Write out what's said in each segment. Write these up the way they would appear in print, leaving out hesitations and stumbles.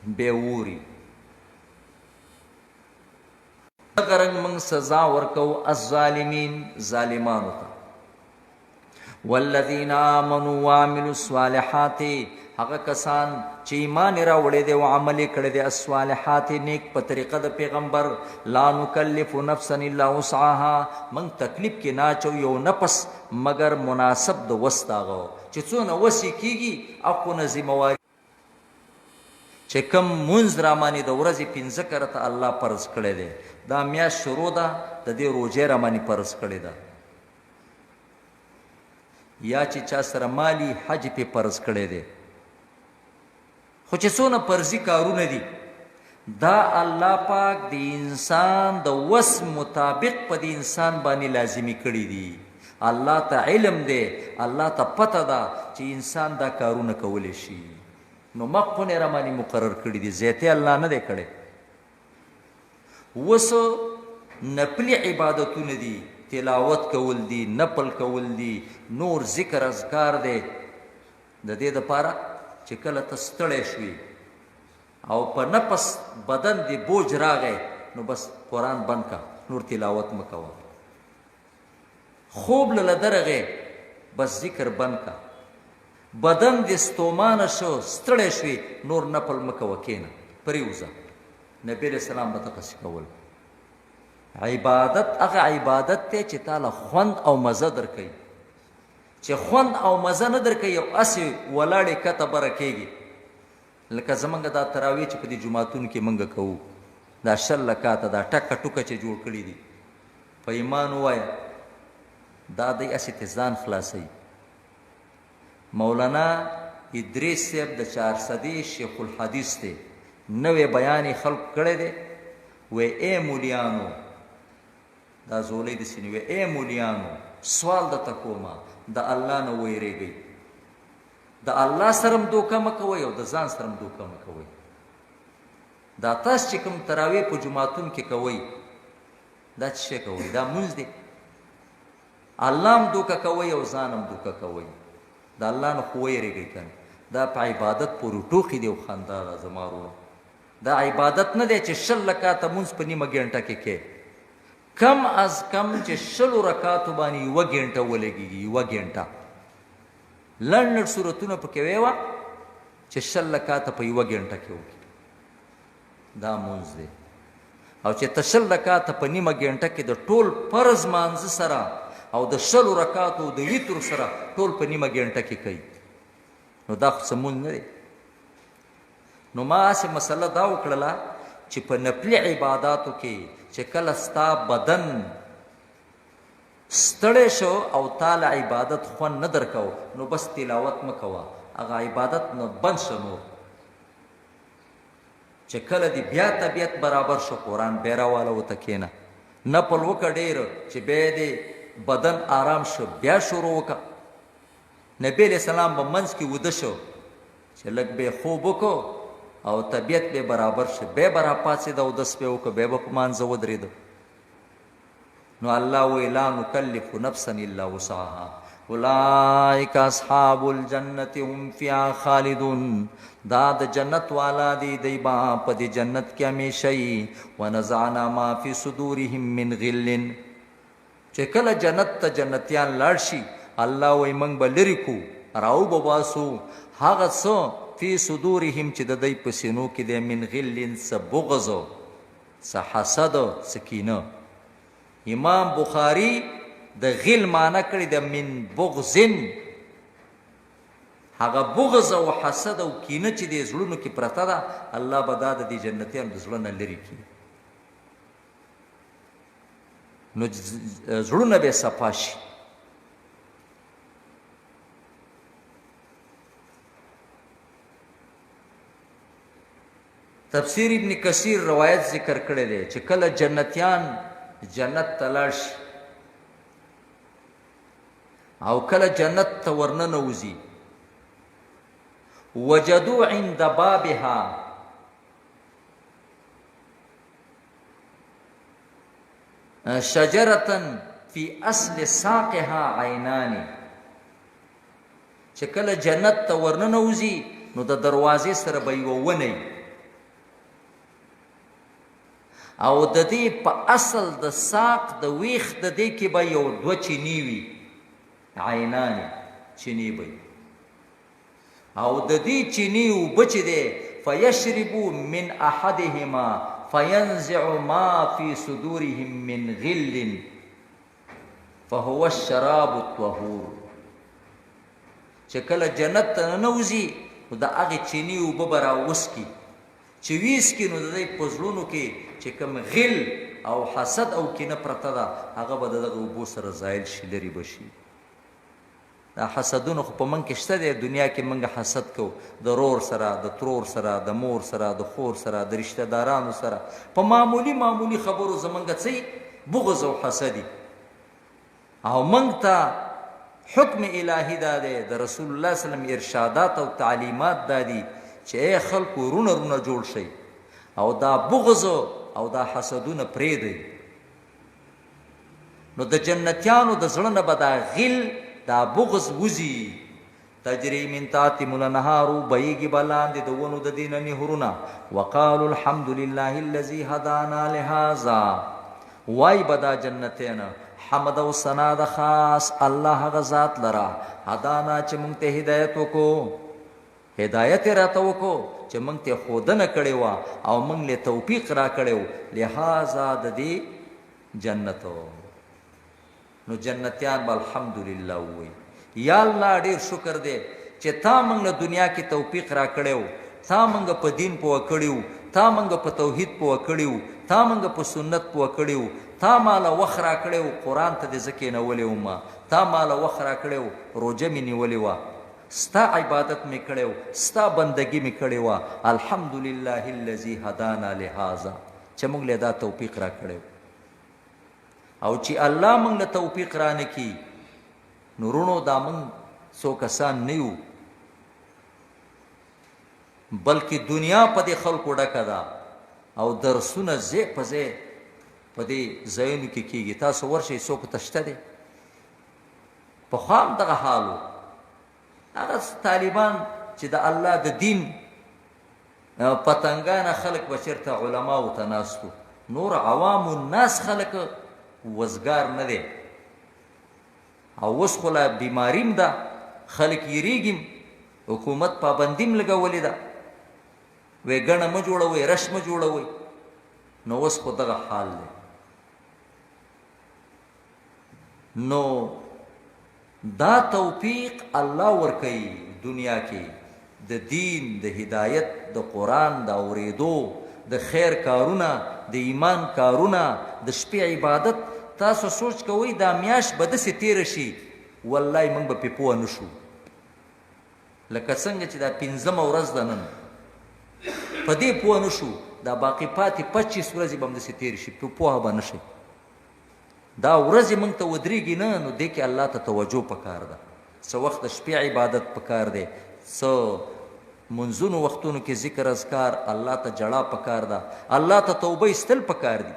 به ووري. دغه رنګ موږ سزا ورکو الظالمین ظالمانو ته. والذین آمنوا وعملوا الصالحات، هغه کسان چې ایمان راوړی دی او عمل یې کړی دی، الصالحات نیک په طریقه د پیغمبر، لا نکلف نفسا الا وسعها، موږ تکلیف کې نه اچو یو نفس مګر مناسب د وس د هغه، چې څونه وس یې کېږي هغونه ذمه واري. چې کوم مونځ راباندې د ورځې پنځه کرته الله فرض کړی دی، دا میاشت شروع ده، د دې روژه راباندې فرض کړې ده، یا چې چا سره مالی حج پې فرض کړی دی، خو چې څونه فرضي کارونه دي دا الله پاک د انسان د وس مطابق په دې انسان باندې لازمي کړی دي. الله ته علم دی، الله ته پته ده چې انسان دا کارونه کولی شي، نو مقونه را باندې مقرر کړی دي، زیاتی الله نه دی کړی. وس نپلی عبادتونه دي، تلاوت کول دي، نپل کول دي، نور ذکر اذکار دی، د دې دپاره چې کله ته ستړی شوې او په نفس بدن دې بوج راغی نو بس قرآن بند کا، نور تلاوت مه کوه. خوب له درغې بس ذکر بند کا، بدن دې ستومانه شو، ستړی شوې، نور نفل مه کوه، کښېنه پرېوځه. نبی علیه السلام به دغسې کول. عبادت هغه عبادت دی چې تاله خوند او مزه درکوي، چې خوند او مزه نه درکوي او هسې ولاړې کته بره کېږي، لکه زمونږ دا تراویح چې په دې جوماتونو کې مونږ کوو، دا 20 رکعته دا ټکه ټوکه چې جوړ کړي دي، په ایمان ووایه دا دی هسې ته ځان خلاصوي. مولانا ادریس صاحب د چارسدې شیخ الحدیث دی، نوی بیان یې خلکو کړی دی، وی ای مولیانو، دا زولۍ داسې نه وی، ای مولیانو سوال درته کومه، د الله نه ویرېږئ، د الله سره هم دوکه مه کوئ او د ځان سره هم دوکه مه کوئ. دا تاسو چې کوم تراویح په جوماتون کې کوئ دا څه شی کوئ؟ دا مونځ دی. الله هم دوکه کوئ او ځان هم دوکه کوئ. د الله نه خو ویرېږئ که نه. دا په عبادت پورې ټوقې دي او خندا ده زما وروڼو. دا عبادت نه دی چې 20 رکعته مونځ په نیمه ګنټه کې کې، کم از کم چې 20 رکعاتو باندې یوه ګنټه ولګېږي، یوه ګنټه لنډ لنډ سورتونه پکې ویوه چې 20 رکعته په یوه ګنټه کې وکړي، دا مونځ دی. او چې ته 20 رکعته په نیمه ګنټه کې د ټول فرض مانځه سره او د 20 رکعاتو د وتر سره ټول په نیمه ګنټه کې کوي، نو دا خو څه مونځ نه دی. نو ما هسې مسله دا وکړله چې په نفلي عباداتو کې چې کله ستا بدن ستړی شو او تا له عبادت خوند نه درکاو، نو بس تلاوت مه کوه، هغه عبادت نه بند شه. نور چې کله دې بیا طبیعت برابر شو قرآن بیا راواله ورته کښېنه، نفل وکړه ډېر، چې بیا دې بدن آرام شو بیا شروع وکړه. نبی علیه السلام به منځ کې وده شو چې لږ به خوب وکړو او طبیعت به برابر شو، بیا به راپاڅېده او دس به وکړو، بیا به په مانځه ودرېده. نو الله وی لا نکلف نفسا الا وسعها اولئک اصحاب الجنة هم فیها خالدون. دا د جنت والا دی، دی با په دې جنت کې همیشه وي. ونزعنا ما فی صدورهم من غل، چې کله جنت ته جنتیان لاړ شي الله وایي موږ به لرې کړو، راوبه باسو هغه څه فی صدورهم چې د دوی په سینو کې دی، من غل څه بغض، څه حسد، څه کینه. امام بخاری د غل معنی کړې ده من بغضن، هغه بغض او حسد او کینه چې د زړونو کې پرته ده الله به دا د دې جنتیانو د زړه نه لرې کړي، نو زړونه به صفا شي. تفسیر ابن کثیر روایت ذکر کړی دی چې کله جنتیان جنت ته لاړ شي او کله جنت ته ورننوځي، وجدو عند بابها شجرة فی اصل ساقها عینان، چې کله جنت ته ورننوځي نو د دروازې سره به یوه ونه وي. او د دې په اصل د ساق د ویښ د دې کې به یو دوه چینې وي، عینان چینې به وي، او د دې چینې اوبه چې دی فیشربو من احدهما فینزع ما فی صدورهم من غل فهو الشراب الطهور. چې کله جنت ته ننوځي نو د هغې چینې اوبه به راوڅکي، چې ویې څکي نو د دوی په زړونو کې چې کوم غل او حسد او کینه پرته ده هغه به د دغه اوبو سره زایل شي، لرې به شي. دا حسدونه خو په موږ کې شته دی، دنیا کې موږ حسد کوو د رور سره، د ترور سره، د مور سره، د خور سره، د رشته دارانو سره، په معمولي معمولي خبرو زمونږ څه بغض او حسدي. او موږ ته حکم الهي دا دی، د رسول الله صلی الله علیه وسلم ارشادات او تعلیمات دا دي چې ای خلکو رونه رونه جوړ شئ او دا بغض او دا حسدونه پرېږدئ. نو د جنتیانو د زړه نه به دا غل دا بغض وځي. تجری من تحتهم الانهار، بهیږي به لاندې د ونو د دې نه نهرونه. وقالو الحمد لله الذي هدانا لهذا، وای به دا جنتیان حمد او ثنا د خاص الله هغه ذات لره، هدانا چې مونږ ته هدایت وکړو، هدایت یې راته وکړو چې مونږ ته ښودنه کړې وه او مونږ له توفیق راکړی و، لهذا د دې جنت. نو جنتیان به الحمدلله ووایي، یا الله ډیر شکر دی چې تا مونږ له دنیا کې توفیق راکړی و، تا مونږ په دین پوه کړي وو، تا مونږ په توحید پوه کړي وو، تا مونږ په سنت پوه کړي وو، تا ماله وخت راکړی و، قرآن ته دې زه کېنولی وم، تا ماله وخت راکړی و، روژه مې نیولې وه، ستا عبادت مې کړی و، ستا بندګي مې کړې وه، الحمدلله الذي هدانا لهذا، چې مونږ له دا توفیق راکړی و. او چې الله مونږ له توفیق رانه کړي نو وروڼو دا مونږ څو کسان نه یو، بلکې دنیا په دې خلکو ډکه ده او درسونه ځای په ځای په دې ځایونو کې کېږي. تاسو ورشئ څوک ته شته دی؟ پخوا هم دغه حال و. هغه طالبان چې د الله د دین پتنګانه خلک به چېرته علماو ته ناست وو، نور عوام الناس خلک وزګار نه دی. او اوس خو لا بیماري هم ده، خلک یریږي، حکومت پابندي هم لګولې ده، وایي ګڼه مه جوړوئ، رش مه جوړوئ. نو اوس خو دغه حال دی. نو دا توفیق الله ورکوي دنیا کې د دین د هدایت، د قرآن د اوریدو، د خیر کارونه، د ایمان کارونه، د شپې عبادت. تاسو سوچ کوئ دا میاشت به داسې تیره شي، والله موږ به پرې پوه نه شو. لکه څنګه چې دا پنځمه ورځ ده نن، په دې پوه نه شو، دا باقي پاتې 25 ورځې به هم داسې تېرې شي، په پوهه به نه شئ. دا ورځې موږ ته ودرېږي نه، نو دې کې الله ته توجه پکار ده. څه وخت د شپې عبادت پکار دی، څه منځونو وختونو کې ذکر اذکار، الله ته جړا پکار ده، الله ته توبه ایستل پکار دي.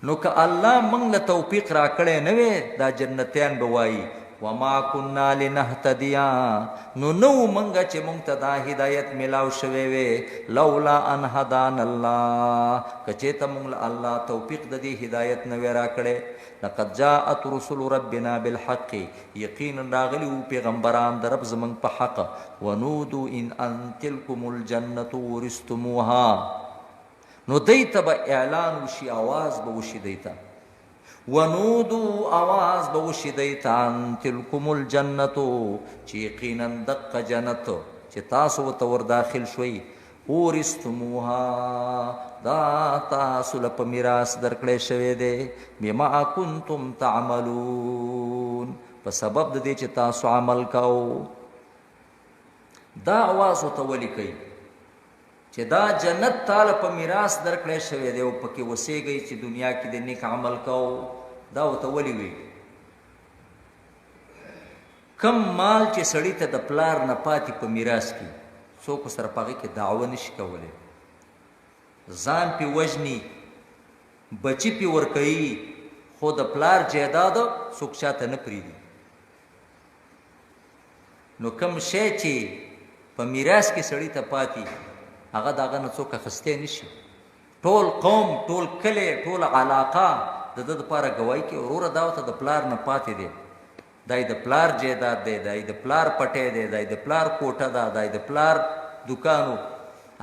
نو که الله موږ له توفیق راکړی نه وی، دا جنتیان به وایي وما كنا لنهتدیا، نو نو مونږ چې مونږ ته دا هدایت ملاو شوی وی، لولا ان هدانا الله، کچې ته مونږ له الله توفیق د دې هدایت نه وی راکړی. لقد جاءت رسل ربنا بالحق، یقینا راغلي وو پیغمبران د رب زمونږ په حق. ونودو ان ان تلکم الجنة ورثتموها، نو دی ته به اعلان وشي، आवाज به وشي دی ته، ونودو आवाज به وشي دی ته، ان تلکم الجنة، چې یقینا دقه جنت چې تاسو ورته ور داخل شوئ، اورثتموها، دا تاسو له په میراث درکړی شوی دی، بما کنتم تعملون، په سبب د دې چې تاسو عمل کاوه. دا आवाज ورته ولیکئ چې دا جنت تاله په میراث درکړی شوی دی او پکې وسیږئ چې دنیا کې د نیک عمل کاو. دا ورته ولې وي؟ کم مال چې سړی ته د پلار نه پاتې په میراث کې، څوک سره په هغې کې دعوه نشي کولی، ځان پې وژني، بچي پې ورکوي، خو د پلار جایداد څوک چاته نه پرېږدي. نو کوم شی چې په میراث کې سړی ته پاتې، هغه د هغه نه څوک اخیستی نه شي. ټول قوم، ټول کلی، ټول علاقه د ده دپاره ګواهي کوي. وروره دا ورته د پلار نه پاتې دی، دا یې د پلار جایداد دی، دا یې د پلار پټی دی، دا یې د پلار کوټه ده، دا یې د پلار دکان و،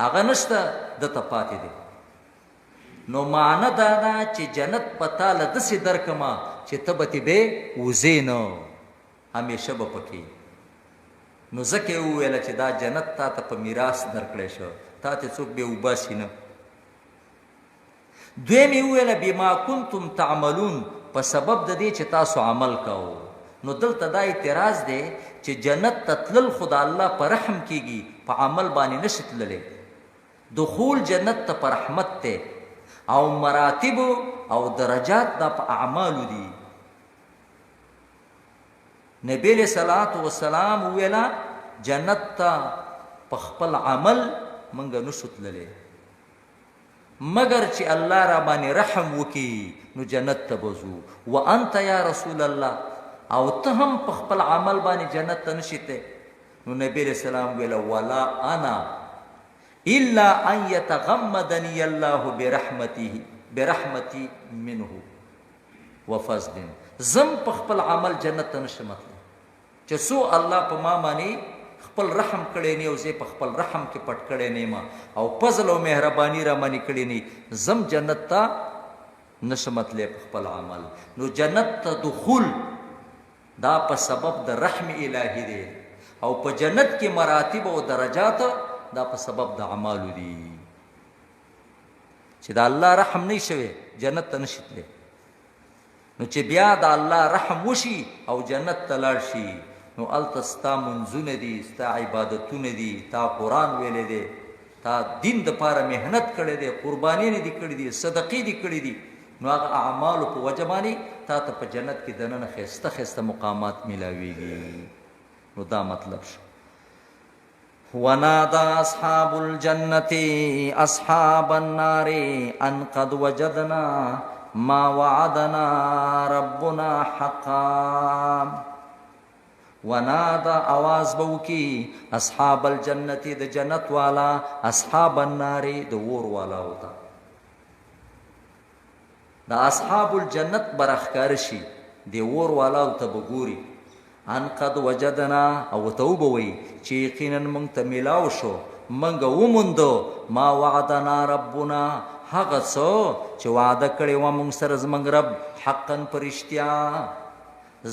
هغه نشته، ده ته پاتې دی. نو معنی دا ده چې جنت په تا له داسې درکمه چې ته به ترې بې وځې نه، همیشه به پکې. نو ځکه یې وویله چې دا جنت تا ته په میراث درکړی شو، تا ته څوک بې وباسي نه. دویم یې وویله بما کنتم تعملون، په سبب د دې چې تاسو عمل کاوه. نو دلته دا اعتراض دی چې جنت ته تلل خو د الله په رحم کېږي، په عمل باندې نشي تللی. دخول جنت ته په رحمت دی او مراتب او درجات دا په اعمالو دي. نبی علیہ الصلوۃ والسلام ویلا جنت ته په خپل عمل منګه نشو تللی، مګر چې الله را باندې رحم وکي نو جنت ته بزو. وانت یا رسول الله، او ته هم په خپل عمل باندې جنت ته نشي ته. نو نبی علیہ السلام ویلا ولا انا الا ان يتغمدني الله برحمته برحمتي منه وفضل. زم په خپل عمل جنت ته نشم تللی، چې څو الله په ما باندې خپل رحم کړی نه او زه په خپل رحم کې پټ کړی نه ما او فضل او مهرباني را باندې کړی نه، زم جنت ته نشم تللی په خپل عمل. نو جنت ته دخول دا په سبب د رحم الهي دی، او په جنت کې مراتب او درجات دا په سبب د اعمالو دي. چې د الله رحم نه شوی جنت ته نشي تللی. نو چې بیا د الله رحم وشي او جنت ته لاړ شي، نو هلته ستا منځونه دي، ستا عبادتونه دي، تا قرآن ویلی دی، تا دین دپاره محنت کړی دی، قربانۍ دي کړي دي، صدقې دي کړي دي، نو هغه اعمالو په وجه باندې تا ته په جنت کې دننه ښایسته ښایسته مقامات میلاویږي. نو دا مطلب شو. ونادى أصحاب الجنة أصحاب النار أن قد وجدنا ما وعدنا ربنا حقا. ونادى آواز بوکی أصحاب الجنة د جنت والا، أصحاب النار د ور والا وتا. د اصحاب الجنت برخکار شي د ور والا ته بګوري، ان قد وجدنا او ته وبوي چې یقینا مونږ ته ملاو شو، مونږ وموندو ما وعدنا ربنا، هغه څه چې وعده کړې وه مونږ سره زمونږ رب، حقا په رښتیا.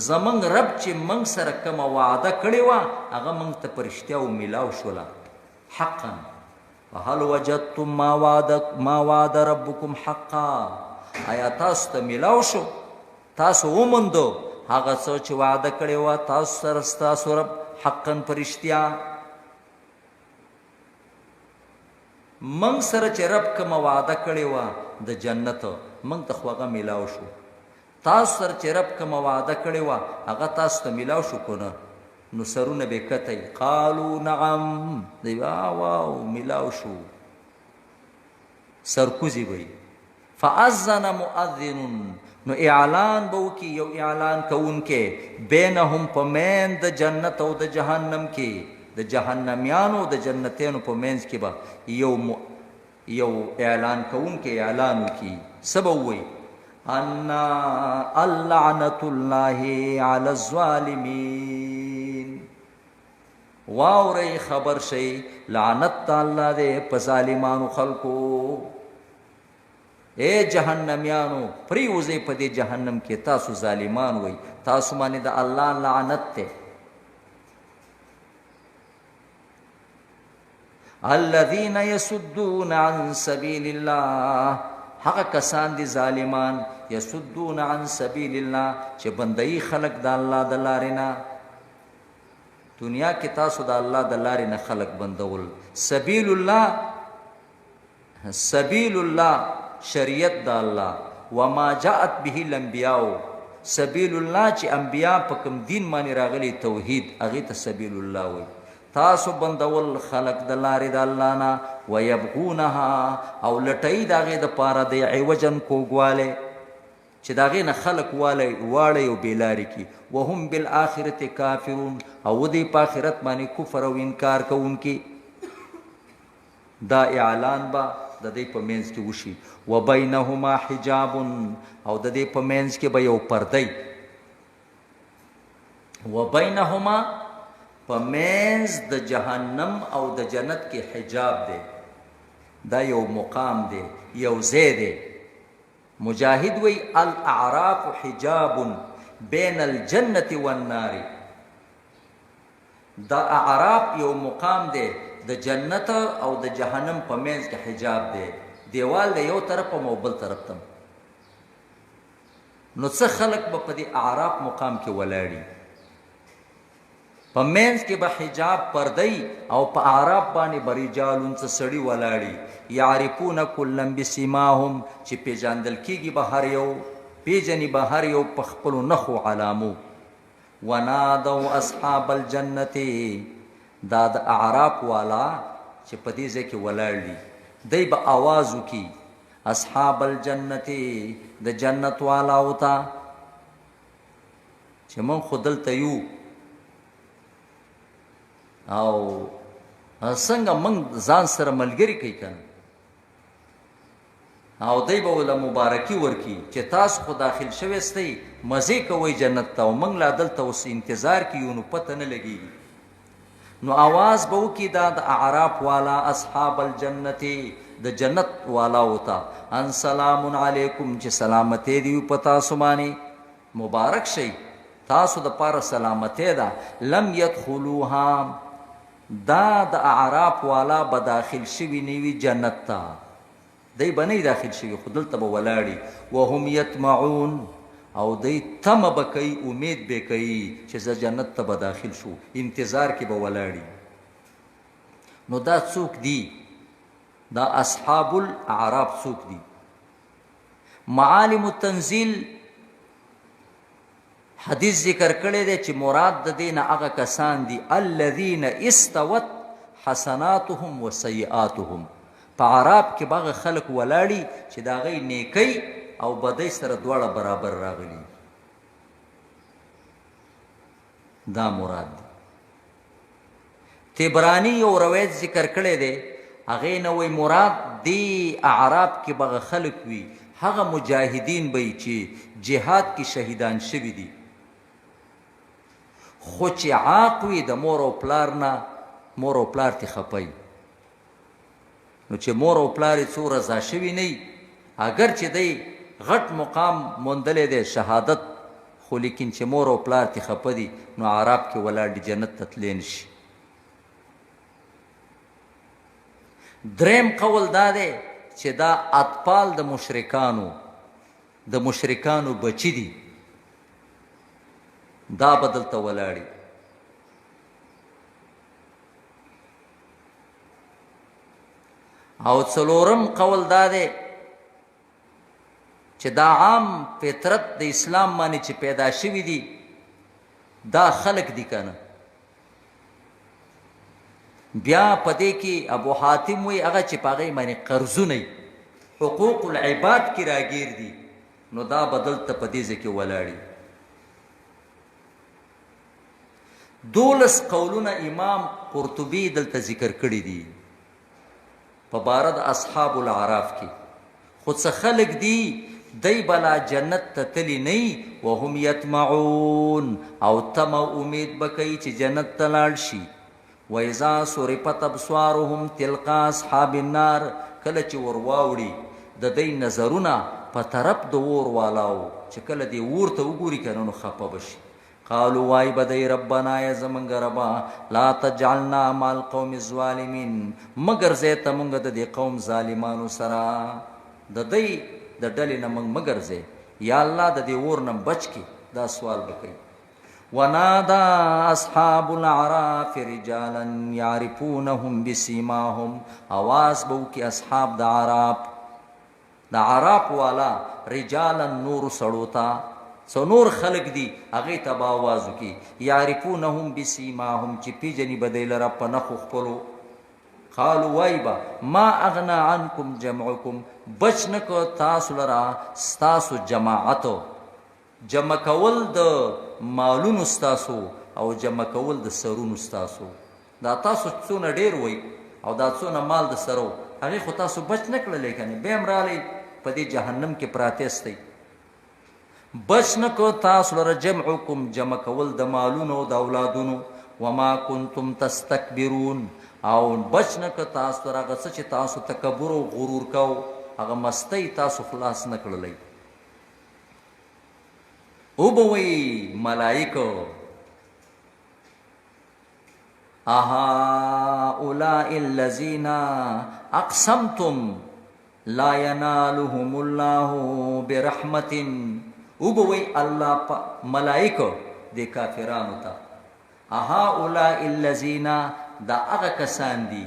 زمونږ رب چې مونږ سره کومه وعده کړې وه هغه مونږ ته په رښتیا وملاو شوله حقا. فهل وجدتم ما وعد ربکم حقا، آیا تاسو ته ملاو شو، تاسو وموندو هغه څه چې وعده کړې وه تاسو سره ستاسو رب حقا په رښتیا؟ موږ سره چې رب کومه وعده کړې وه د جنت، موږ ته خو هغه ملاو شو. تاسو سره چې رب کومه وعده کړې وه هغه تاسو ته ملاو شو که نه؟ نو سرونه به کته، قالو نعم، دی واو ملاو شو، سرکوزي وي. فأذن مؤذن، نو اعلان به وکي یو اعلان کوونکی، بینهم په مین د جنت او د جهنم کې، د جهنميانو د جنتینو په منځ کې به یو اعلان کوونکی اعلان وکي. څه به ووایي؟ ان اللعنة الله علی الظالمین. واورئ خبر شئ، لعنت د الله دی په ظالمانو خلکو. اے جهنميانو پریوځئ په دې جهنم کې، تاسو ظالمان وئ، تاسو باندې د الله لعنت دی. الذين يصدون عن سبيل الله، هغه کسان دي ظالمان، يصدون عن سبيل الله چې بندي خلق د الله د لارې نه. دنیا کې تاسو د الله د لارې نه خلق بندول. سبیل الله، سبیل الله شریعت د الله، وما جاءت به الانبیاء، سبیل الله چې انبیاء په کوم دین باندې راغلي توحید، هغې ته سبیل الله وایي. تاسو بندول خلق د لارې د الله نه، ویبغونها او لټوي د هغې دپاره د عوجن کوږوالی، چې د هغې نه خلق واړی او بې لارې کړي. وهم بالآخرة کافرون، او دوی په آخرت باندې کفر او انکار کوونکي. دا اعلان به د دې په منځ کې وشي. وبینهما حجاب، او د دې په منځ کې به یو پرده. وبینهما، په منځ د جهنم او د جنت کې حجاب دی. دا یو مقام دی، یو ځای دی. مجاهد وی الاعراف حجاب بین الجنة والنار. دا اعراف یو مقام دی، د جنت او د جهنم په منځ کې حجاب دی، دیوال دی یو طرف او بل طرف ته. نو څه خلک به په دې اعراف مقام کې ولاړي، په منځ کې به حجاب پردی او په اعراف باندې به رجالون، څه سړي ولاړي، یعرفون کلا بسیماهم، چې پیژاندل کېږي به هر یو، پیژني به هر یو په خپلو نښو علامو. ونادوا اصحاب الجنة، دا د اعراف والا چې په دې ځای کې ولاړ دي، دی به اواز وکړي اصحاب الجنة، د جنت والاو ته چې مونږ خو دلته یو او څنګه مونږ ځان سره ملګري کوي کنه. او دی به وله مبارکي ورکي چې تاسو خو داخل شوی ستئ، مزې کوئ جنت ته، او مونږ لا دلته اوس انتظار کې یو، نو پته نه لګېږي. نو اواز به وکړي دا د اعراف والا اصحاب الجنت، د جنت والاو ته، ان سلام علیکم، چې سلامتې دی په تاسو باندې، مبارک شئ، تاسو د پاره سلامتې ده. لم يدخلوها، دا د اعراف والا به داخل شوي نه وي جنت ته، دی به نه داخل شوي، خو دلته به ولاړي. وهم یطمعون، او دی تمه به کوي، امید به کوي چې زه جنت ته به داخل شو، انتظار کې به ولاړي. نو دا څوک دي؟ دا اصحاب الاعراف څوک دي؟ معالم التنزیل حدیث ذکر کړی دی چې مراد د دې نه هغه کسان دي الذین استوت حسناتهم وسیئاتهم. په عراب کې به هغه خلک ولاړي چې د هغوی نیکۍ او بدۍ سره دواړه برابر راغلي، دا مراد دی. تبرانی یو روایت ذکر کړی دی، هغې نه وایي مراد دی اعراب کې به هغه خلک وي، هغه مجاهدین به وي چې جهاد کې شهیدان شوي دي، خو چې عاق وي د مور او پلار نه، مور او پلار ترې خفه وي. نو چې مور او پلار یې څو رضا شوي نه وي، اګر چې دی غټ مقام موندلی دی شهادت، خو لیکن چې مور او پلار ترې خفه دي، نو اعراب کې ولاړ دي، جنت ته تللی نه شي. دریم قول دا دی چې دا اطفال د مشرکانو، د مشرکانو بچی دي، دا به دلته ولاړي. او څلورم قول دا دی چې دا عام فطرت د اسلام باندې چې پیدا شوي دي دا خلق دي کنه. بیا په دې کې ابو حاتم وی هغه چې په هغې باندې قرضونه حقوق العباد کې راګیر دي، نو دا به دلته په دې ځای کې ولاړي. 12 قولونه امام قرطبي دلته ذکر کړي دي په باره د اصحاب الاعراف کې. خو څه خلک دي دی بلا جنت ته تللی نه، وهم یطمعون، او تمه امید به کوي چې جنت ته لاړ شي. واذا صرفت ابصارهم تلقا اصحاب النار، کله چې ور واوړي د دی نظرونه په طرف د اور والاو، چې کله دی اور ته وګوري که نه نو خفه به شي. قالو وای به دی ربنا، یا زمونږ ربا، لا تجعلنا مع القوم الظالمین، مه ګرځې ته مونږ د دې قوم ظالمانو سره، د دی د ډلې نه مونږ مه ګرځې یا الله، د دې اور نه بچ کې. دا سوال به کوي. ونادى اصحاب الاعراف رجالا يعرفونهم بسيماهم، اواز به وکړي اصحاب د اعراف، د اعراف والا رجالا نور سړو ته، څه نور خلق دي هغې ته به اواز وکړي، يعرفونهم بسيماهم، چې پېژني به دی لره په نښو خپلو. قالو وایي به ما اغنا عنکم جمعکم، بچ نه که تاسو لره ستاسو جماعت، جمع کول د مالونو ستاسو او جمع کول د سرونو ستاسو، دا تاسو څونه ډیر وئ او دا څونه مال د سرو، هغې خو تاسو بچ نه کړلې کنه، بیا هم رالی په دې جهنم کې پراته ستئ. بچ نه کو تاسو لره جمعکم، جمع کول د مالونو او د اولادونو، وما کنتم تستكبرون، او بچ نه کو تاسو لره هغه څه چې تاسو تکبر او غرور کاو، هغه مستۍ تاسو خلاص نه کړلئ. وبه وایي ملائکو، اهؤلاء الذين اقسمتم لا ينالهم الله برحمت، وبوي الله په ملائکه د کافرانو ته، اهؤلاء الذين، دا هغه کسان دي،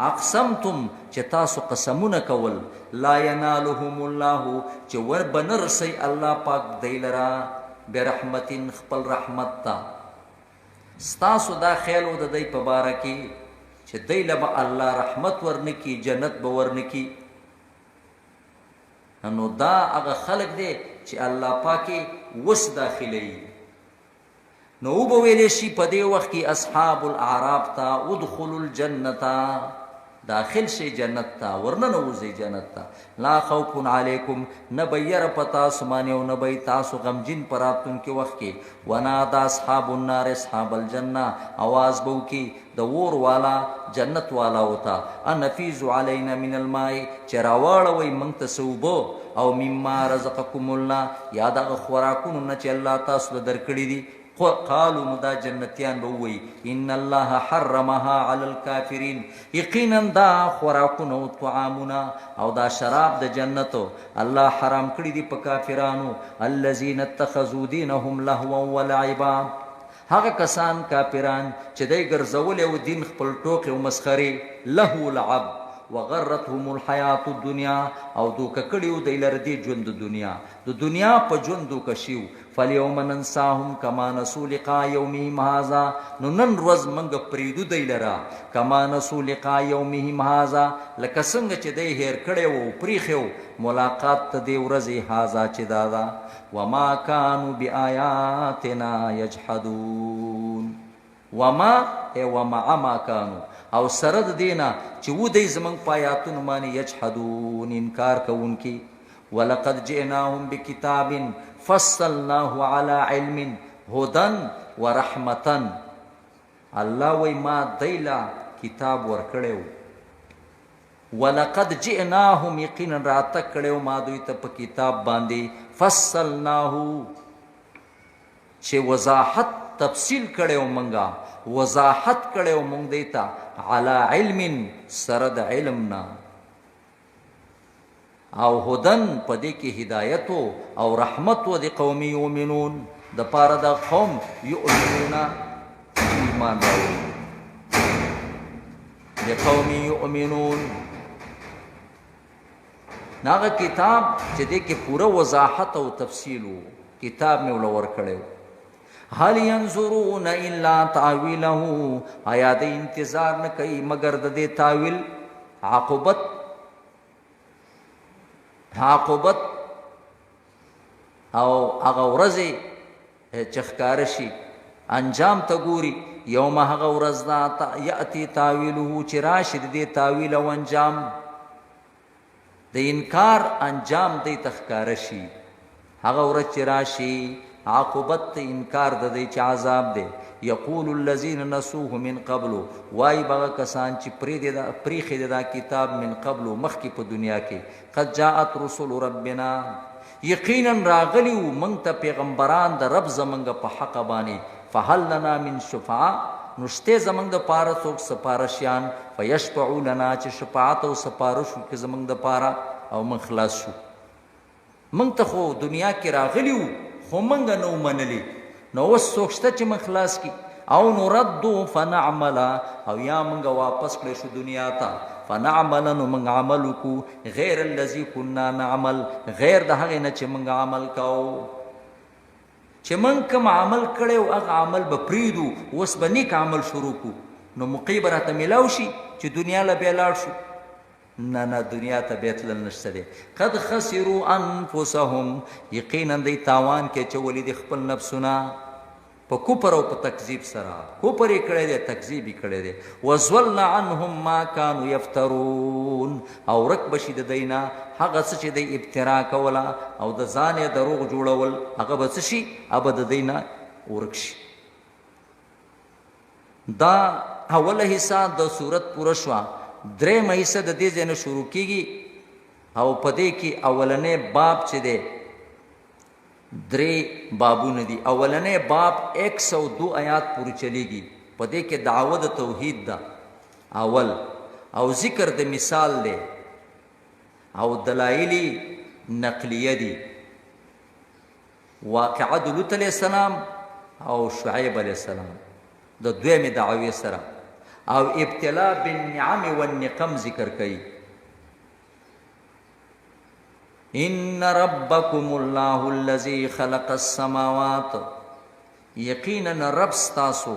اقسمتم، چې تاسو قسمونه کول، لا ينالهم الله، چې ور بنرسي الله پاک دی لرا، برحمت، خپل رحمت ته. ستاسو دا خیال و د دی په باره کې چې دی له به الله رحمت ورنکي، جنت به ورنکي، نو دا هغه خلق دی چې الله پاک وس داخلوي. نو وبه ویلی شي په دې وخت کې اصحاب الاعراف ته، ادخلوا الجنة، داخل شئ جنت ته، ورننوځئ جنت ته، لا خوف علیکم، نه به یره په تاسو باندې او نه به تاسو غمجین په راتلونکي وخت کې. ونادى اصحاب النار اصحاب الجنه، اواز به وکړي د اور والا جنت والاو ته، ان افیضوا علینا من الماء، چې راواړوئ موږ ته څه اوبه، او مما رزقکم الله، یا د هغه خوراکونو نه چې الله تاسو ته درکړي دي. قالو، نو دا جنتیان به ووایي، ان الله حرمها علی الکافرین، یقینا دا خوراکونه او طعامونه او دا شراب د جنت الله حرام کړي دي په کافرانو، الذین اتخذوا دینهم لهوا ولعبا، هغه کسان کافران چې دی ګرځولی و دین خپل ټوقې او مسخرې، لهو لعب، وغرتهم الحیات الدنیا، او دوکه کړي و دی لره دې ژوند د دنیا، د دنیا په ژوند دوکه شیو. فالیوم ننساهم کما نسو لقاء یومهم هذا، نو نن ورځ موږ پرېږدو دی لره، کما نسو لقاء یومهم هذا، لکه څنګه چې دی هېر کړی و او پرېښی و ملاقات ته دې ورځې، هذا، چې دا ده، وما کانو بآیاتنا یجحدون. وما ای ومع ما کانو، او سره د دې نه چې وو دی زمونږ په آیاتونو باندې، یجحدون، انکار کوونکي. ولقد جئناهم بکتاب فصلناه على علم هدى ورحمة، الله وای ما دی له کتاب ورکړی و. ولقد جئناهم، یقینا راتګ کړی و ما دوی ته په کتاب باندې، فصلناه، چې وضاحت تفصیل کړی و مونږه، وضاحت کړی و مونږ دی ته، علی علم، سره د علم نه، او هدن، په دې کې هدایت او رحمت و د قوم یؤمنون، د پاره د قوم یؤمنون چې ایمان راوړي، د قوم یؤمنون. هغه کتاب چې دې کې پوره وضاحت او تفصیل وو، کتاب مې ول ورکړی. هل ينظرون الا تاويله، آیا د انتظار نه کوي مګر د دې تاویل، عاقبت، عاقبت او هغه ورځې چې ښکاره شي، انجام ته ګوري؟ یوم، هغه ورځ دا، یأتی تاویله، چې راشي د دې تاویل او انجام، د انکار انجام دی ته ښکاره شي. هغه ورځ چې راشي عاقبت ته انکار د دی چې عذاب دی، یقول الذین نسوه من قبل، وای بغه کسان چې پریښی دی دا کتاب، من قبل، مخکې په دنیا کې، قد جاءت رسل ربنا، یقینا راغلی وو موږ ته پیغمبران د رب زمونږ په حق باندې، فهل لنا من شفعاء، نو شته زمونږ د پاره څوک سپارشیان، فیشفعوا لنا، چې شفاعت او سپارش وکړي زمونږ د پاره او موږ خلاص شو؟ موږ ته خو دنیا کې راغلي وو خو موږ نه وو منلي، نو اوس څوک شته چې موږ خلاص کړي؟ او نرد فنعمل، او یا موږ واپس کړی شو دنیا ته، فنعمل، نو موږ عمل وکړو، غیر الذي كنا نعمل، غیر د هغې نه چې موږ عمل کوو. چې موږ کوم عمل کړی او هغه عمل به پرېږدو، اوس به نیک عمل شروع کړو، نو موقع به راته میلاو شي چې دنیا له بیا لاړ شو. نه نه، دنیا ته بیا تلل نشته دی. قد خسروا انفسهم، یقینا دی تاوان کې چولې دي خپل نفسونه. په کفر او په تکذیب سره کفر یې کړی دی، تکذیب یې کړی دی. وضل عنهم ما کانوا یفترون، او ورک به شي د دوی نه هغه څه چې دوی ابترا کوله او د ځان یې دروغ جوړول، هغه به څه شي؟ هغه به د دوی نه ورک شي. دا اوله حصه د صورت پوره شوه. درېیمه حصه د دې ځای نه شروع کیږي او په دې کې اولنی باب چې دی درې بابونه دي. اولنی باب 102 آیات پورې چلیږي. په دې کې دعوه د توحید ده اول، او ذکر د مثال دی، او دلایل نقلیه دي، واقعه د لوط علیه السلام او شعیب علیه السلام د دویمې دعوې سره، او ابتلا بالنعم والنقم ذکر کوي. ان ربکم الله الذی خلق السماوات، یقینا رب ستاسو،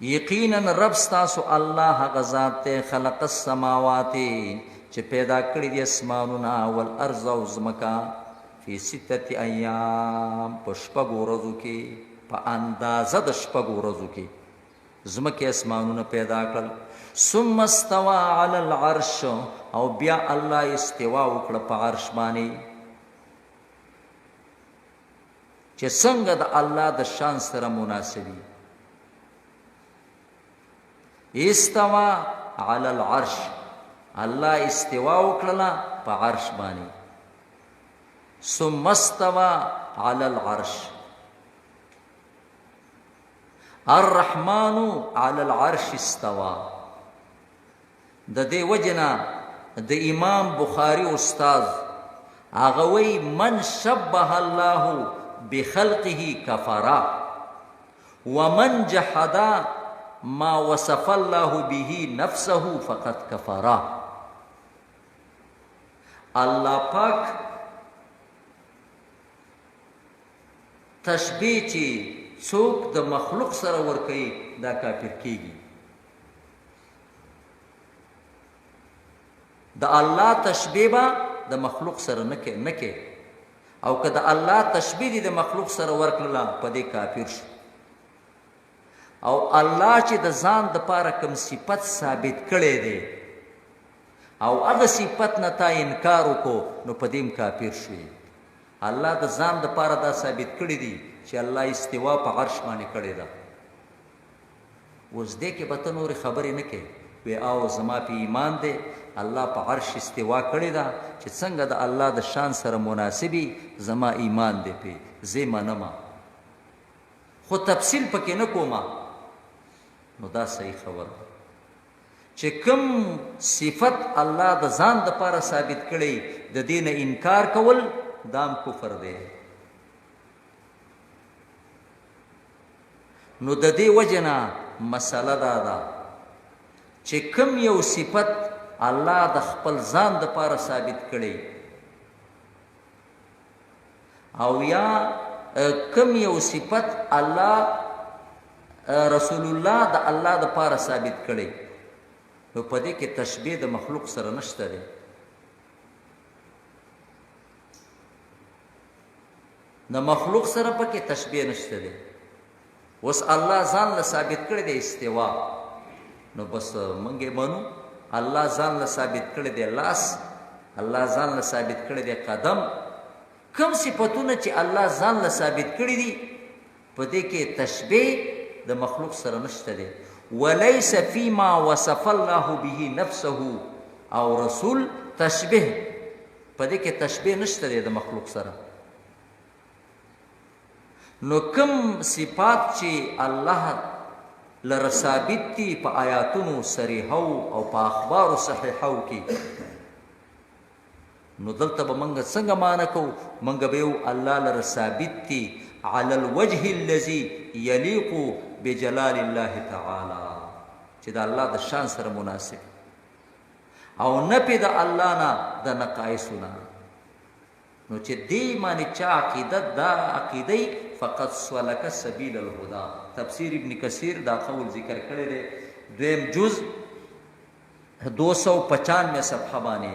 یقینا رب ستاسو الله هغه ذات ته، خلق السماوات چې پیدا کړی دي اسمانونه، والارض او ځمکه، فی سته ایام په شپږو ورځو کې، په اندازه د شپږو ورځو کې ځمکه اسمانونه پیدا کړل. ثم استوى علی العرش، او بیا الله استوا وکړه په عرش باندې، چې څنګه د الله د شان سره مناسبي. استوا علی العرش، الله استوا وکړه په عرش باندې. ثم استوى علی العرش، الرحمن علی العرش استوا. د دې وجنه د امام بخاری استاد هغه وی من شبه الله بخلقه کفرا ومن جحد ما وصف الله به نفسه فقد کفرا. الله پاک تشبیه چې څوک د مخلوق سره ورکوي دا کافر کیږي. د الله تشبیه به د مخلوق سره نه کې نه کې، او که د الله تشبیه دې د مخلوق سره ورکړله په دې کافر شو. او الله چې د ځان د پاره کوم صفت ثابت کړی دی او هغه صفت نه تا انکار وکړو نو په دې هم کافر شوې. الله د ځان د پاره دا ثابت کړی دی چې الله استوا په عرش باندې کړی ده. اوس دې کې به ته نورې خبرې نه کوې، وی آو زما په ایمان دی الله په عرش استوا کړی ده، چې څنګه د الله د شان سره مناسبي زما ایمان دی پې زه منم، خو تفصیل پکې نه کومه. نو دا صحیح خبره ده چې کوم صفت الله د ځان د پاره ثابت کړي د دین انکار کول دام کفر دی. نو د دې وجنه مسله دا ده چې کوم یو صفت الله د خپل ځان د پاره ثابت کړي او یا کوم یو صفت الله رسول الله د الله د پاره ثابت کړي نو په دې کې تشبیه د مخلوق سره نشته دی. د مخلوق سره پکې تشبیه نشته دی. اوس الله ځان له ثابت کړی دی استوا، نو بس مونږ یې منو. الله ځان له ثابت کړی دی لاس، الله ځان له ثابت کړی دی قدم. کوم صفتونه چې الله ځان له ثابت کړی دي په دې کې تشبیه د مخلوق سره نشته دی. وليس فيما وصف الله به نفسه او رسول تشبیه، په دې کې تشبیه نشته دی د مخلوق سره. نو کوم صفات چې الله لره ثابت دي په آیاتونو صریحو او په اخبارو صحیحو کې، نو دلته به مونږ څنګه معنی کوو؟ مونږ به یو الله لره ثابت دي علی الوجه الذي یلیق بجلال الله تعالی، چې د الله د شان سره مناسب او نه پې د الله نه د نقایصو نه. نو چې دې باندې چا عقیده دا عقیده فقط سلک سبیل الهدى. تفسیر ابن کثیر دا قول ذکر کړی دی، دویم جز 295 صفحه باندې.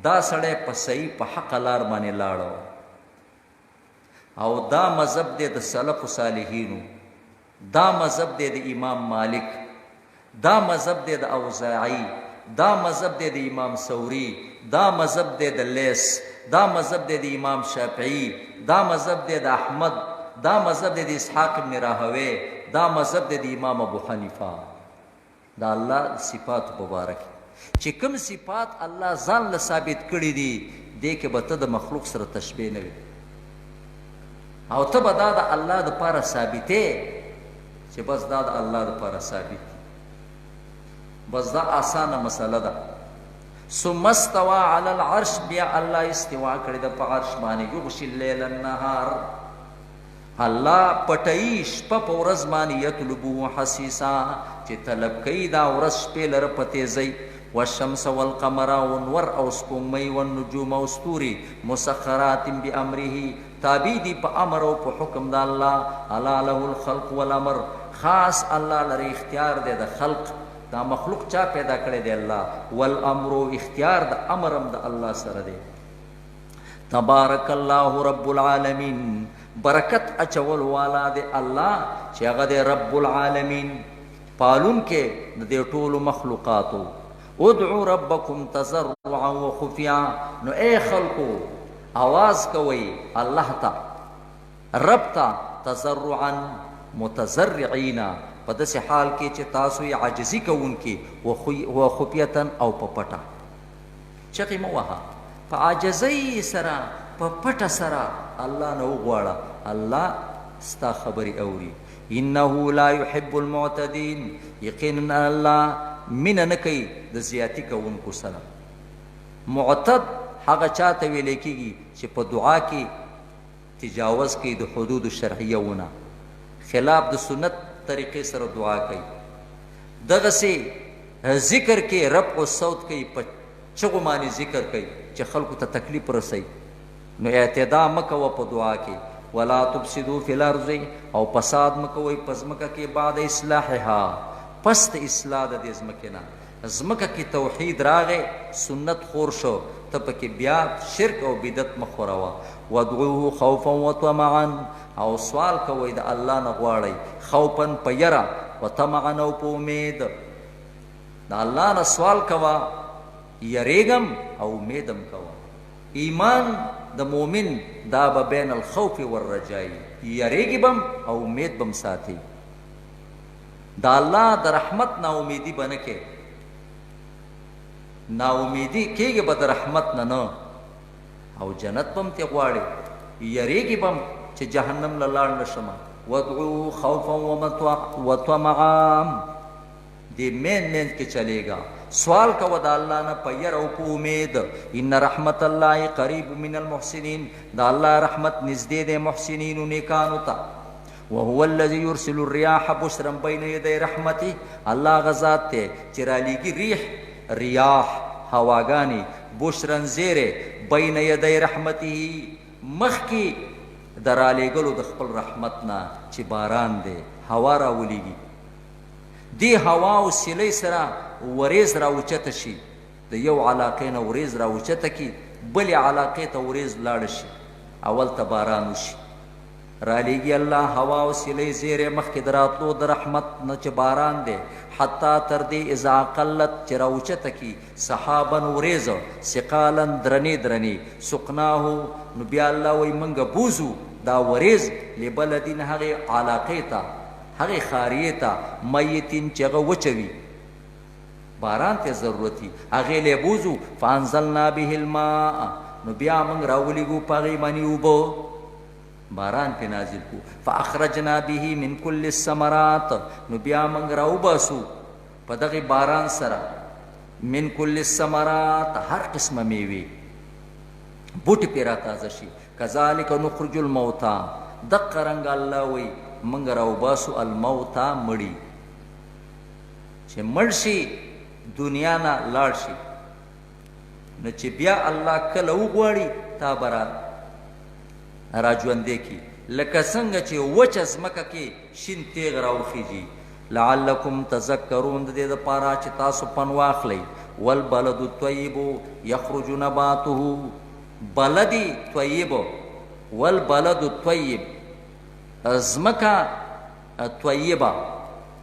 دا سړی په صحیح په حق لار باندې لاړو. او دا مذهب دی د سلف صالحینو، دا مذهب دی د امام مالک، دا مذهب دی د اوزاعي، دا مذهب دی د امام ثوري، دا مذهب دی د لیث، دا مذهب دی د امام شافعي، دا مذهب دی د احمد، دا مذهب دی د اسحاق ابن راهوی، دا مذهب دی د امام ابو حنیفه. د الله د صفاتو په باره کې چې کوم صفات الله ځان له ثابت کړي دي، دې کې به ته د مخلوق سره تشبیه نه وي او ته به دا د الله دپاره ثابتې چې بس دا د الله دپاره ثابت دي. بس دا اسانه مسله ده. ثم استوى على العرش، بیا الله استوا کړې ده په عرش باندې. یغشي الليل النهار، الله پټوي شپه په ورځ باندې. یطلبه حثیثا، چې طلب کوي دا ورځ شپې لره په تیزۍ. والشمس والقمر، او نور او سپوږمۍ، والنجوم، او ستوري، مسخرات بامره، تابع دي په امر او په حکم د الله. الا له الخلق والامر، خاص الله لره اختیار دی د خلق. دا مخلوق چا پیدا کړی دی؟ الله. والامر، اختیار د امر هم د الله سره دی. تبارک الله رب العالمین، برکت اچول والا دی الله چې هغه دی رب العالمین، پالون کې د دې ټولو مخلوقاتو. ادعو ربکم تضرعا وخفیا، نو اے خلقو، आवाज کوي الله ته، رب ته، تضرعا متضرعین، په داسې حال کې چې تاسو یې عاجزي کوونکي، وخفیتا، او په پټه. چغې مه وهه، په عاجزۍ سره په پټه سره الله نه وغواړه، الله ستا خبرې اوري. انه لا يحب المعتدين، یقینا الله مینه نه کوي د زیاتی کوونکو سره. معتد هغه چاته ویل کېږي چې په دعا کې تجاوز کوي د حدود شرعیه ونه، خلاف د سنت طریقې سره دعا کوي، دغسې ذکر کې رفع الصوت کوي، په چغو باندې ذکر کوي چې خلکو ته تکلیف رسوي. نو اعتدا مه کوه په دعا کې. ولا تفسدوا فی الارض، او فساد مه کوئ په ځمکه کې، بعد اصلاحها، پس د اصلاح د دې ځمکې نه. ځمکه کې توحید راغی، سنت خور شو، ته پکې بیا شرک او بدعت مه خوروه. وادعوه خوفا وطمعا، او سوال کوئ د الله نه غواړئ، خوفا په یره، وطمعا، او په امید. د الله نه سوال کوه، یریږم او امیدم کوه. ایمان د مؤمن دا به بین الخوف والرجاء، یریږي بم او امید بم ساتي. د الله د رحمت نا امیدي به نه کې، نا امیدي کېږي به د رحمت نه نه، او جنت بم ته غواړي، یریږي بم چې جهنم له لاړ نشم. وادعوه خوفا وطمعا، دې مین مین کې چلےګا. سوال کوه د الله نه په یره او په امید. ان رحمت الله قریب من المحسنین، د الله رحمت نږدې دی محسنینو، نیکانو ته. وهو الذي يرسل الرياح بشرا بين يدي رحمته، الله غزاد ته چې را لیږي ریح، ریاح، هواګانی، بشرا، زیره، بین یدی رحمته، مخکې د رالیږلو د خپل رحمت نه چې باران دی. هوا راولیږي، دی هوا او سیلۍ سره ورېځ راوچته شي، د یو علاقې نه ورېځ راوچته کی، بلې علاقې ته ورېځ لاړه شي، اول ته باران وشي. رالیږي الله هوا او سیلۍ زیری مخکې د راتلو د رحمت نه چې باران دی. حتی، تر دې، اذا اقلت، چې راوچته کی، سحابا، ورېځ، ثقالا، درنې درنې، سقناه، نو بیا الله وایي منګه بوزو دا ورېځ، لبلدین، هغې علاقې ته، هغې ښاریې ته، میتین، چې هغه وچوي، باران ته ضرورت وي، هغې له بوزو. فانزلنا به الماء، نو بیا موږ راولیږو په هغې باندې اوبه، باران پې نازل کو. فاخرجنا به من کل الثمرات، نو بیا موږ راوباسو په دغه باران سره، من کل الثمرات، هر قسمه میوې، بوټي پې را تازه شي. کذالک نخرج الموتى، دقه رنګ الله وایي موږ راوباسو الموتى، مړي. چې مړ شي، دنیا نه لاړ شي، نو چې بیا الله کله وغواړي تا به را ژوندی کړي، لکه څنګه چې وچه ځمکه کې شین تیغ راوخیږي. لعلکم تذکرون، د دې لپاره چې تاسو پند واخلئ. والبلد الطیب یخرج نباته، بلد طیب. والبلد الطیب، ځمکه طیبه.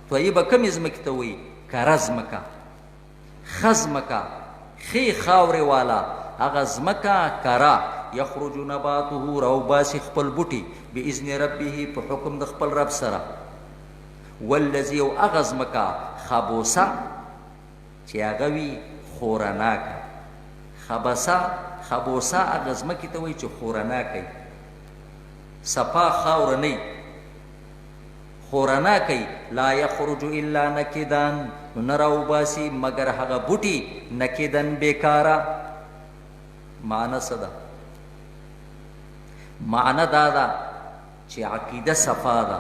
طیبه کومې ځمکې ته وایي؟ کره ځمکه، ښه ځمکه، ښې خاورې والا هغه ځمکه کره. یخرج نباته، راوباسي خپل بوټي، باذن ربه، په حکم د خپل رب سره. والذي، او هغه ځمکه خبوسه چې هغه وي خورناکه. خبسه، خبوسه هغه ځمکې ته وایي چې خورناکه وي، صفا خاوره نه وي، خورناکه وي. لا یخرج الا نکدان، نو نه راوباسي مګر هغه بوټي نکدن، بېکاره. معنی څه ده؟ معنی دا ده چې عقیده صفا ده،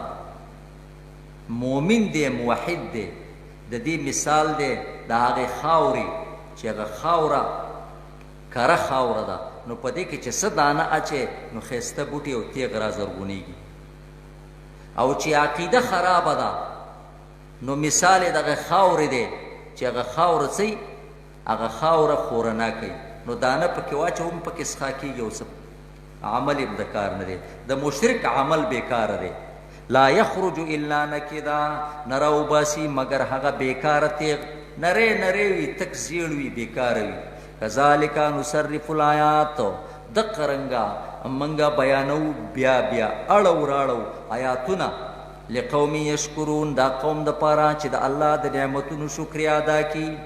مؤمن دی، موحد دی، د دې مثال دی د هغې خاورې چې هغه خاوره کره خاوره ده، نو په دې کې چې څه دانه اچي نو ښایسته بوټي او تیغ را زرغونیږي. او چې عقیده خرابه ده نو مثال یې دغه خاورې دی چې هغه خاوره څه، هغه خاوره خورناکه وي، نو دانه پکې واچوه هم پکې څښا کېږي او څه عمل یې هم د کار نه دی. د مشرک عمل بېکاره دی. لا یخرج الا نکدا، نه راوباسي مګر هغه بېکاره تیغ، نری نری وي، تک زیړ وي، بېکاره وي. کذالک نصرف الآیات، دقه رنګه منګه بیانو بیا بیا اړو راړو آیاتونه، لقوم یشکرون، دا قوم د پاره چې د الله د نعمتونو شکریا ادا کړي.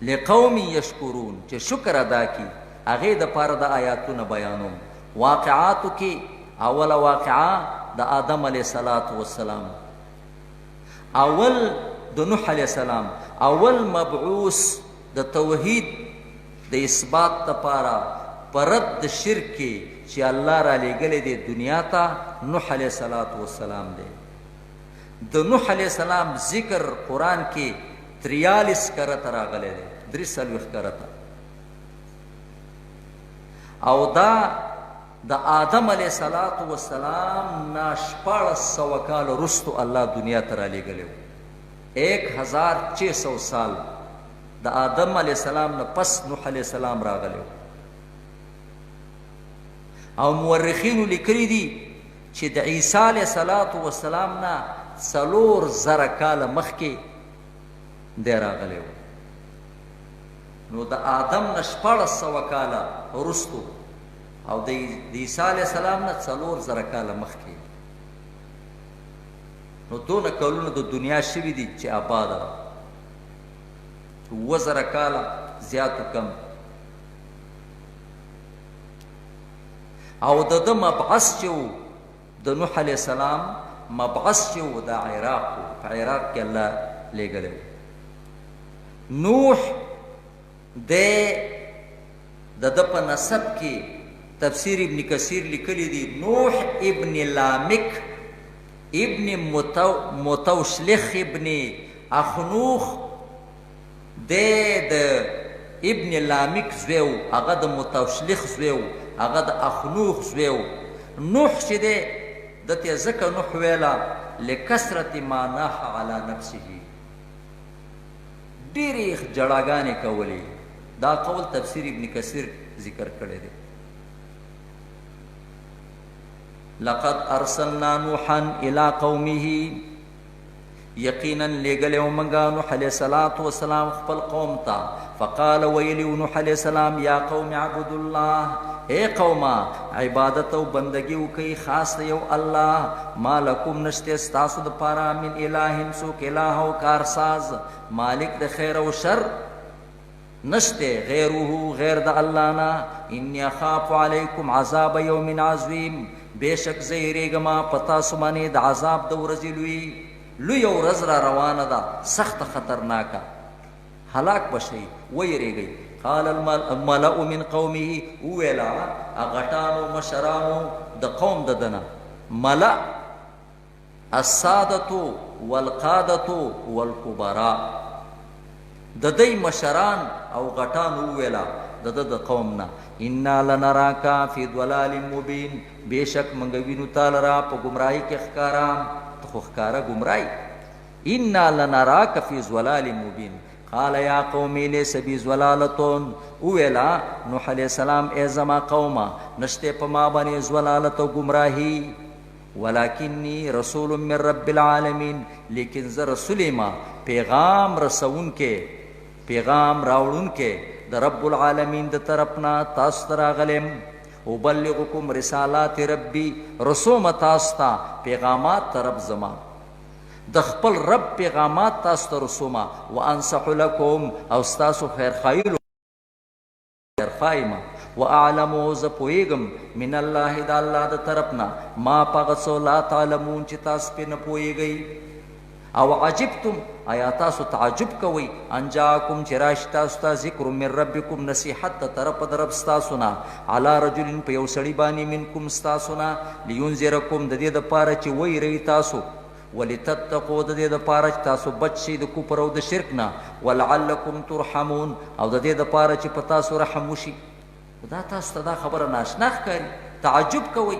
لقوم یشکرون، چې شکر ادا کړي، هغې د پاره د آیاتونه بیانوم. واقعاتو کې اوله واقعه د آدم علیه السلام، اول د نوح علیه السلام، اول مبعوث د توحید د اثبات لپاره په رد د شرک کې چې الله را لېږلی دی دنیا ته، نوح علیه السلام دی. د نوح علیه السلام ذکر قرآن کې 43 کرته راغلی دی، 43 کرته. او دا د آدم علیه السلام نه 1600 کاله وروستو الله دنیا ته رالیږلی و. 1600 سال د آدم علیه السلام نه پس نوح علیه السلام راغلی و. او مورخینو لیکلي دي چې د عیسی علیه السلام نه 4000 کاله مخکې دی راغلی و. نو د آدم نه 1600 کاله وروستو او د عیسی علیه السلام نه 4000 کاله مخکې، نو دونه کلونه د دنیا شوي دي چې آباده ده، 7000 کاله زیات و کم. او د ده مبعث چې و، د نوح علیه السلام مبعث چې و، د عراق و، په عراق کې الله لېږلی و. نوح دی د ده په نسب کې تفسیر ابن کثیر لیکلی دی، نوح ابن لامک ابن متوشلخ ابن اخنوخ دی، د ابن لامک زوی و، هغه د متوشلخ زوی و، هغه د اخنوخ زوی و. نوح چې دی ده ته ځکه نوح ویله لکثرت ما ناح علی نفسه، ډېرې ژړاګانې کولې. دا قول تفسیر ابن کثیر ذکر کړی دی. لقد ارسلنا نوحا الى قومه، یقینا لېږلی و موږ نوح علیه السلام خپل قوم ته. فقال، ویلی و نوح علیه السلام، یا قوم عبد الله، ای قومه عبادت او بندگی وکئ خاص د یو الله. ما لکم، نشته ستاسو دپاره، من اله، څوک اله او کارساز مالک د خیر او شر نشته، غیره، غیر د الله نه. انی اخاف علیکم عذاب یوم عظیم، بېشک زه یېرېږم په تاسو باندې د عذاب د ورځې لوی. لویه ورځ را روانه ده، سخته خطرناکه، هلاک به شئ، ویرېږئ. قال الملأ من قومه، وویله غټانو مشرانو د قوم د دنه. ملأ السادة والقادة والکبراء، د دی مشران او غټان وویله د ده د قوم نه، انا لنراک فی ضلال مبین، بېشک موږ وینو تا لره په ګمراهۍ کې ښکاره، ته خو ښکاره ګمراه. انا لنراک فی ضلال مبین. قال یا قومی لیس بی ضلالتون، وویلا نوح علیه السلام ای زما قومه نشته په ما باندې ضلالت او ګمراهي، ولکنی رسول من رب العالمین، لیکن زه رسول ما، پیغام رسونکی، پیغام راوړونکی د رب العالمین د طرف نه تاسو ته راغلم. ابلغکم رسالات ربی، رسوم تاسو ته پیغامات د رب زما، د خپل رب پیغامات تاسو ته رسوم. وانصح لکم، او ستاسو خیرخواهي خیرخواه یم. واعلم، زه پوهېږم، من الله، د الله د طرف نه، ما په هغه څه لا تعلمون چې تاسو پرې نه پوهېږئ. او عجبتم، آیا تاسو تعجب کوئ، ان جاءکم، چې راشي تاسو ته ذکر من ربکم، نصیحت د طرفه د رب ستاسو نه، علی رجل، په یو سړي باندې، منکم، ستاسو نه، لینذرکم، د دې دپاره چې ویروي تاسو، ولتتقو، د دې دپاره چې تاسو بچ شئ د کفر او د شرک نه، ولعلکم ترحمون، او د دې دپاره چې په تاسو رحم وشي. دا تاسو ته دا خبره ناشنا ښکاري، تعجب کوئ.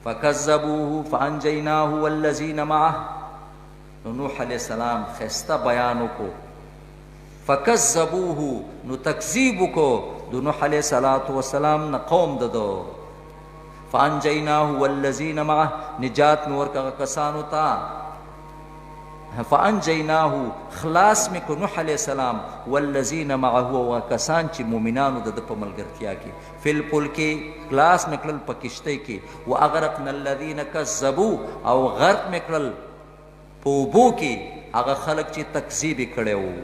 فکذبوه فانجیناه والذین معه. نو نوح علیه السلام ښایسته بیان وکړو. فکذبوه، نو تکذیب وکړو د نوح علیه الصلاة والسلام نه قوم د ده. فانجیناه والذین معه، نجات مې ورکړه کسانو ته. فانجیناه، خلاص مې کړو نوح علیه السلام، والذین معه، هغه کسان چې مؤمنانو د ده په ملګرتیا کې، فی الفلک، خلاص مې کړل په کښتۍ کې. واغرقنا الذین کذبوا، او غرق مې کړل په اوبو کې هغه خلک چې تکذیب یې کړی وو،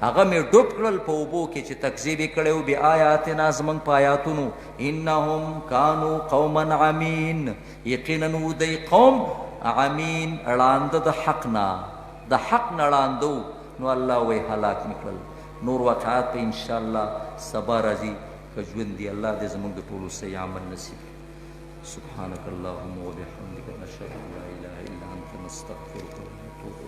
هغه مې ډوب کړل په اوبو کې چې تکذیب یې کړی وو بآیاتنا، زموږ په آیاتونو. انهم کانو قوما عمین، یقینا وو دی قوم عمین، ړانده د حق نه، د حق نه ړانده وو. نو الله وایي هلاک مې کړل. نور واقعات به انشاءالله سبا راځي که ژوند دی. الله دې زموږ د ټولو صحیح عمل نصیب کړي. سبحانك اللهم وبحمدك، نشهد ان لا اله الا انت، نستغفرك.